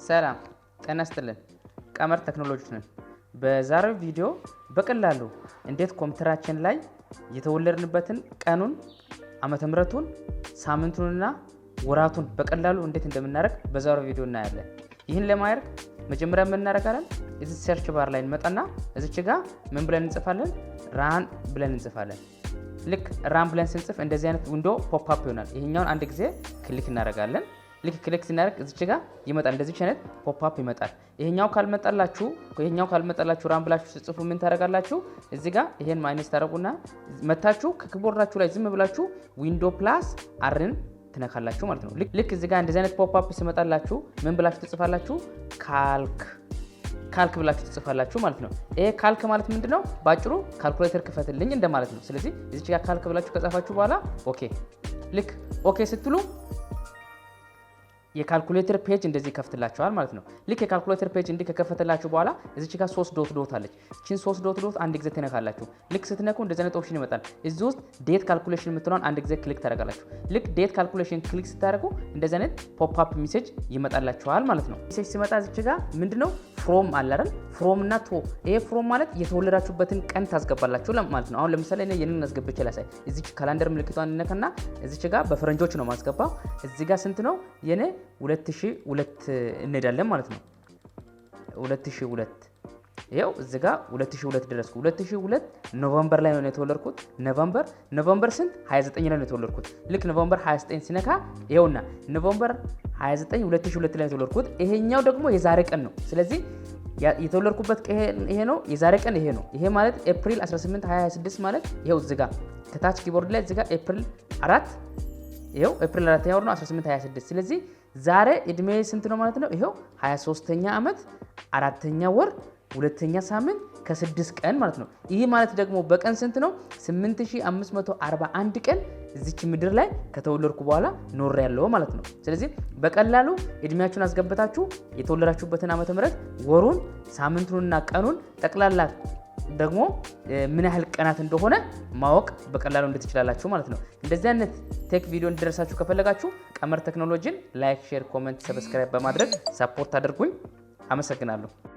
ሰላም ጤና ይስጥልን። ቀመር ቴክኖሎጂዎች ነን። በዛሬው ቪዲዮ በቀላሉ እንዴት ኮምፒውተራችን ላይ የተወለድንበትን ቀኑን፣ ዓመተ ምሕረቱን፣ ሳምንቱንና ወራቱን በቀላሉ እንዴት እንደምናደርግ በዛሬው ቪዲዮ እናያለን። ይህን ለማድረግ መጀመሪያ ምን እናደርጋለን? እዚህ search bar ላይ እንመጣና እዚች ጋ ምን ብለን እንጽፋለን? Run ብለን እንጽፋለን። ልክ run ብለን ስንጽፍ እንደዚህ አይነት window pop up ይሆናል። ይሄኛውን አንድ ጊዜ click እናደርጋለን። ልክ click ስናደርግ እዚች ጋ ይመጣል። እንደዚህ አይነት pop up ይመጣል። ይሄኛው ካልመጣላችሁ run ብላችሁ ስትጽፉ ምን ታደርጋላችሁ? እዚህ ጋ ይሄን minus ታደርጉና መታችሁ ከ keyboard ኣችሁ ላይ ዝም ብላችሁ window plus R ን ትነካላችሁ ማለት ነው። ልክ እዚህ ጋር እንደዚህ አይነት pop up ሲመጣላችሁ ምን ብላችሁ ትጽፋላችሁ? Calc calc ብላችሁ ትጽፋላችሁ ማለት ነው። ይሄ calc ማለት ምንድን ነው? በአጭሩ ካልኩሌተር ክፈትልኝ እንደማለት ነው። ስለዚህ እዚች ጋር calc ብላችሁ ከጻፋችሁ በኋላ okay፣ ልክ okay ስትሉ የ calculator page እንደዚህ ይከፍትላችኋል ማለት ነው። ልክ የ calculator page እንዲህ ከከፈተላችሁ በኋላ እዚች ጋር ሶስት dot dot አለች። እቺን ሶስት dot dot አንድ ጊዜ ትነካላችሁ። ልክ ስትነኩ እንደዚህ አይነት option ይመጣል። እዚህ ውስጥ date calculation የምትለውን አንድ ጊዜ click ታደርጋላችሁ። ልክ date calculation click ስታደርጉ እንደዚህ አይነት pop up message ይመጣላችኋል ማለት ነው። Message ሲመጣ እዚች ጋር ምንድነው from አለ አይደል? From እና to። ይሄ from ማለት የተወለዳችሁበትን ቀን ታስገባላችሁ ማለት ነው። አሁን ለምሳሌ እኔ የኔን አስገብቼ ላሳይ። እዚች calendar ምልክቷን እነካና እዚች ጋር በፈረንጆች ነው ማስገባው። እዚህ ጋር ስንት ነው የኔ? 2002 እንሄዳለን ማለት ነው። 2002 ይኸው እዚህ ጋር 2002 ደረስኩ። 2002 November ላይ ነው የተወለድኩት። November ስንት? 29 ላይ ነው የተወለድኩት። ልክ November 29 ስነካ ይኸውና November 29 2002 ላይ ነው የተወለድኩት። ይሄኛው ደግሞ የዛሬ ቀን ነው። ስለዚህ የተወለድኩበት ይሄ ነው፣ የዛሬ ቀን ይሄ ነው። ይሄ ማለት ኤፕሪል 18 2026 ማለት ይኸው እዚህ ጋር ከታች keyboard ላይ እዚህ ጋር ኤፕሪል 4፣ ይኸው ኤፕሪል 4ኛ ወር ነው 18 26። ስለዚህ ዛሬ እድሜ ስንት ነው ማለት ነው? ይኸው 23ኛ ዓመት፣ አራተኛ ወር፣ ሁለተኛ ሳምንት ከ6 ቀን ማለት ነው። ይህ ማለት ደግሞ በቀን ስንት ነው? 8541 ቀን እዚች ምድር ላይ ከተወለድኩ በኋላ ኖሬያለሁ ማለት ነው። ስለዚህ በቀላሉ እድሜያችሁን አስገብታችሁ የተወለዳችሁበትን ዓመተ ምህረት፣ ወሩን፣ ሳምንቱንና ቀኑን፣ ጠቅላላ ደግሞ ምን ያህል ቀናት እንደሆነ ማወቅ በቀላሉ እንድትችላላችሁ ማለት ነው። እንደዚህ አይነት tech ቪዲዮ እንዲደርሳችሁ ከፈለጋችሁ ቀመር ቴክኖሎጂን like፣ share፣ comment፣ subscribe በማድረግ support አድርጉኝ። አመሰግናለሁ።